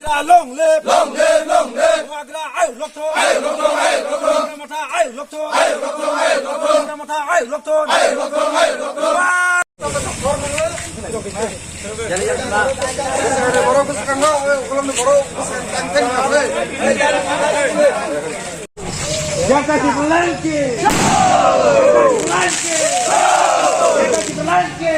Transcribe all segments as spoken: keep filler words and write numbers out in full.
Long live! Long live! Long live! Bubagra ayuk lokthong! Ayuk lokthong! Ayuk lokthong! Tipra Motha ayuk lokthong! Ayuk lokthong! Ayuk lokthong! Tipra Motha ayuk lokthong! Ayuk lokthong! Ayuk lokthong! Jaka Tipraland ki! Jaka Tipraland ki! Jaka Tipraland ki!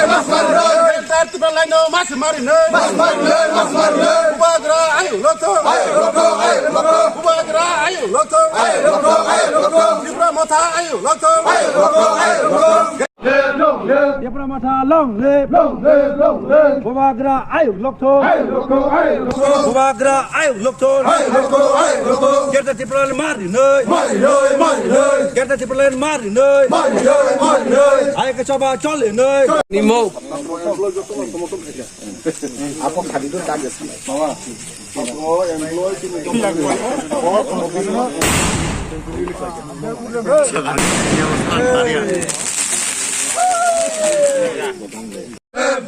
Mas mari noi! Jaka Tipraland no mas mari noi! Mas mari noi! Mas mari noi! Bubagra ayuk lokthong! Ayuk lokthong! Ayuk lokthong! Bubagra ayuk lokthong! Ayuk lokthong! Ayuk lokthong! Tipra Motha ayuk lokthong! Ayuk lokthong! Ayuk lokthong! Tipra Motha long live! Long live! Long live! Bubagra ayuk lokthong! Ayuk lokthong! Ayuk lokthong! Bubagra ayuk lokthong! Ayuk lokthong! Ayuk lokthong! Greater Tipraland mari noi! Mari noi! Mari noi! Greater Tipraland mari noi! Mari noi! Mari noi! Ayuk choba choli noi! Nimo.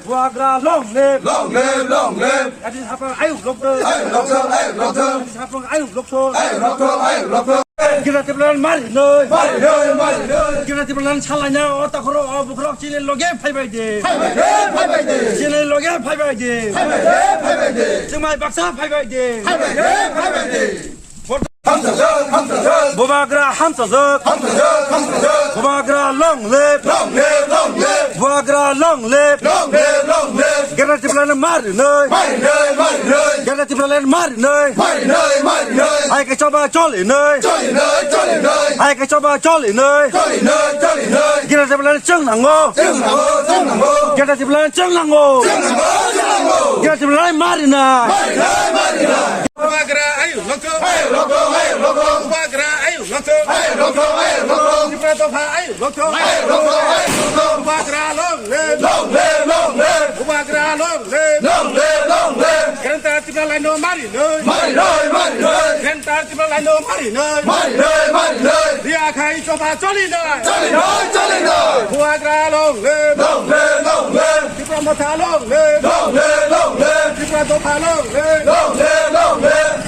Bubagra long live! Long live! Long live! Adi hapang ayuk lokthong! Ayuk lokthong! Ayuk lokthong! Adi hapang ayuk lokthong! Ayuk lokthong! Ayuk lokthong! Greater Tipraland mari noi! Mari noi! Mari noi! Greater Tipraland salaina o takhoro o bukhorok chini loge phaibai de! Phaibai de! Phaibai de! Chini loge phaibai de! Phaibai de! Phaibai de! Chwngmai baksa phaibai de! Phaibai de! Phaibai de! Hamsajak, hamsajak. Bubagra hamsajak. Hamsajak, hamsajak. Bubagra long live. Long live, long live. Bubagra long live. Long live, long live. Greater Tipraland mari noi. Mari noi, mari noi. Greater Tipraland mari noi. Mari noi, mari noi. Ayuk choba choli noi. Choli noi, choli noi. Ayuk choba choli noi. Choli noi, choli noi. Greater Tipraland chwng nango. Chwng nango, chwng nango. Greater Tipraland chwng nango. Chwng nango, chwng nango. Greater Tipraland mari noi. Mari noi, mari noi. Bubagra ayuk lokthong! Ayuk lokthong! Ayuk lokthong! Bubagra ayuk lokthong! Ayuk lokthong! Ayuk lokthong! Tipra Dopha ayuk lokthong! Ayuk lokthong! Ayuk lokthong! Bubagra long live! Long live! Long live! Bubagra long live! Long live! Long live! Greater Tipraland no mari noi! Mari noi! Mari noi! Greater Tipraland no mari noi! Mari noi! Mari noi! Riya khai choba choli noi! Choli noi! Choli noi! Bubagra long live! Long live! Long live! Tipra Motha long live! Long live! Long live! Tipra Dopha long live! Long live! Long live!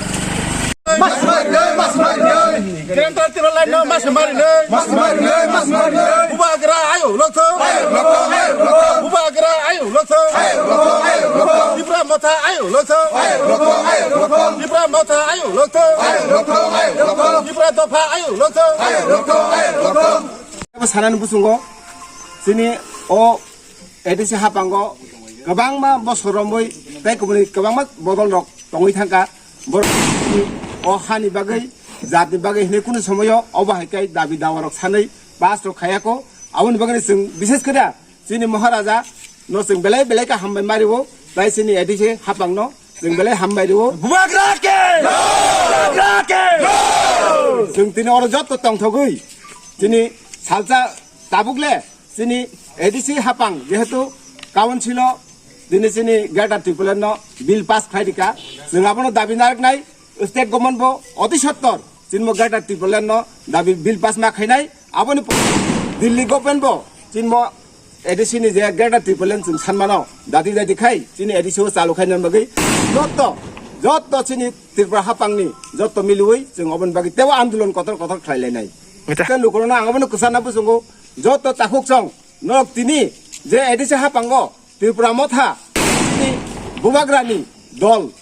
Mas mari noi, mas mari noi. Greater Tipraland no mas mari noi. Mas mari noi, mas mari noi. Bubagra ayuk lokthong. Ayuk lokthong, ayuk lokthong. Bubagra ayuk lokthong. Ayuk lokthong, ayuk lokthong. Tipra Motha ayuk lokthong. Ayuk lokthong, ayuk lokthong. Tipra Motha ayuk lokthong. Ayuk lokthong, ayuk lokthong. Tipra Dopha ayuk lokthong. Ayuk lokthong, ayuk lokthong. Abo sanani buchungo chini o A D C haphango kwbangma bosor romwi tei kubuni kwbangma bodol rok tongwi thangkha. Borok o hani bagwi, jatni bagwi hinwi kunu somoyo obo hai khe dabi dawa rok sanwi pass rok khayako. Aboni bagwi chwng bishes khe chini Maharaja no chwng belai belai khe hambai mario, tei chini A D C haphang no chwng belai hambai rio. Bubagra ke! Bubagra ke! Chwng tini oro jotto tongthogwi chini salsa tabuk le chini A D C haphang jehetu council o dini chini Greater Tipraland no bill pass khlai rikha, chwng abono dabi narwknai. State government bo oti sottor chini mo Greater Tipraland no dabi bill pass ma khainai, aboni po-, Delhi government bo chini mo A D C ni je Greater Tipraland chwng sanmano dati dati khai chini A D C o chalu khaina bagwi jotto, jotto chini Tripura haphangni jotto miliwi chwng oboni bagwi teibo andolon kotor kotor khlai lainai. Tei lukurokno ang abono kwchana bwswngo, jotto takhuk chwng norok tini je A D C haphango Tripura Motha ni Bubagrani dol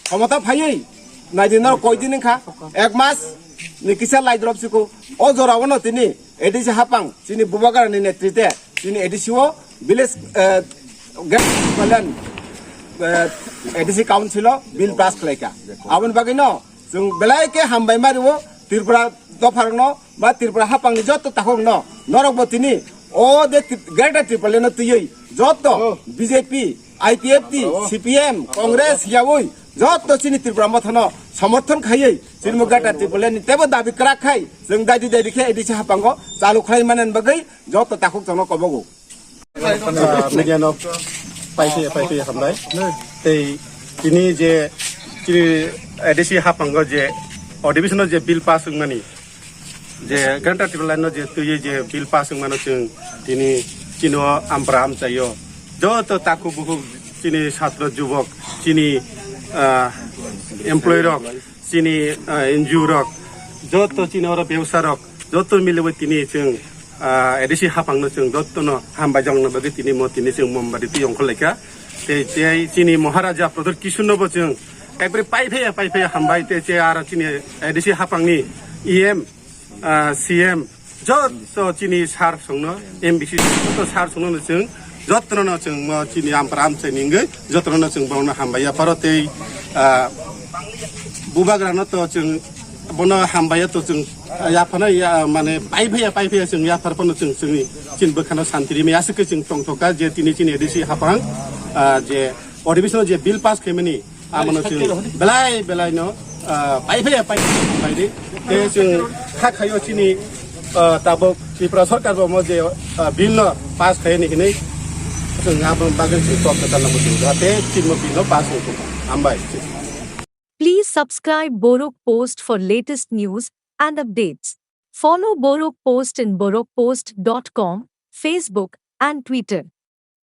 khomota phaiwi naidi norok koidin wngkha, ek mas ni kisa laidrop siko. O jorao no tini A D C haphang chini Bubagrani netrite chini A D C o village, eh, Greater Tipraland, eh, A D C council o bill pass khlaikha. Aboni bagwi no chwng belai khe hambai mario Tripura dopharokno ba Tripura haphangni jotto takhukno norokbo tini o de Tri-, Greater Tipraland no twiwi jotto B J P, I P F T, C P M, Congress yawi jotto chini Tripura Mothano somorthon khaiwi chini mo Greater Tipraland ni teibo dabi kwrak khai chwng daidi daidi khe A D C haphango chalu khlai manani bagwi jotto takhuk chwngno kobogo. Ah, media no pai phi, pai phi hambai. Tei tini je chini A D C haphango je addition o je bill pass wngmani, je Greater Tipraland no je twiwi je bill pass wngmano chwng tini chini o ampra amchaio joto takhuk bukhuk chini satro jubok chini ah, employee rok, chini, ah, N G O rok, joto chini oro bebsa rok, joto miliwi tini chwng, ah, A D C haphangno chwng jotono hambai jokna bagwi tini mo tini chwng mombati twi ongkhorlaikha. Tei, tei chini Maharaja Pradyut Kishore no bo chwng ekbari pai phaiya, pai phaiya hambai, tei che aro chini A D C haphangni E M, ah, C M, joto chini sir songno, M D C joto sir songno no chwng, jotono no chwng mo chini ampra amchai ningwi, jotono no chwng borokno hambai ya pharo tei, ah, bubagrano to chwng bono hambai ya to chwng, ah, yaphano ya, mane pai phaiya, pai phaiya chwng yaphar phano chwng chwngni chini bwkhano santi rimwi aswk khe chwng tongthokha je tini chini A D C haphang, ah, je adhibeshon je bill pass khaimani, Amano chwng belai belai no, ah, pai phaiya pai pai di. Tei chwng kha khaio chini, ah, tabuk Tripura Sarkar bo mo je, ah, bill no pass khai ni hinwi chwng abo bagwi chwng tok kwtal nangbo chwng jahate chini mo bill no pass wngkha. Hambai. Please subscribe Borok Post for latest news and updates. Follow Borok Post in borok post dot com, Facebook, and Twitter.